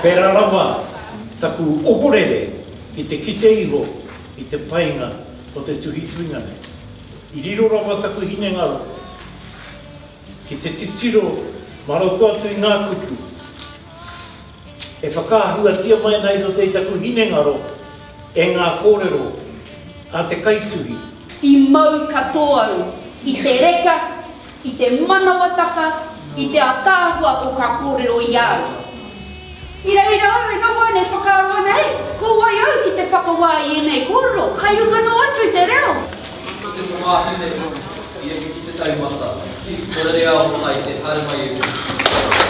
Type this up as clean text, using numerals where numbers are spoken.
Pērā rawa taku ohorere ki te kite iho i te painga o te tuhituhinga nei. I riro rawa taku hinengaro ki te titiro mā roto atu i ngā kupu e whakaahuatia mai ana i roto i taku hinengaro e ngā kōrero a te kaituhi. I mau katoa au i te reka, i te manawataka, i te ataahua o ka kōrero i a au. I reira au e noho ana e whakaaro ana, e, ko wai au ki te whakawā i ēnei kōrero, kai runga noa atu i te reo. Ko te tamāhine i eke ki te taumata, ko Rereahotaite, haere mai e Ruku.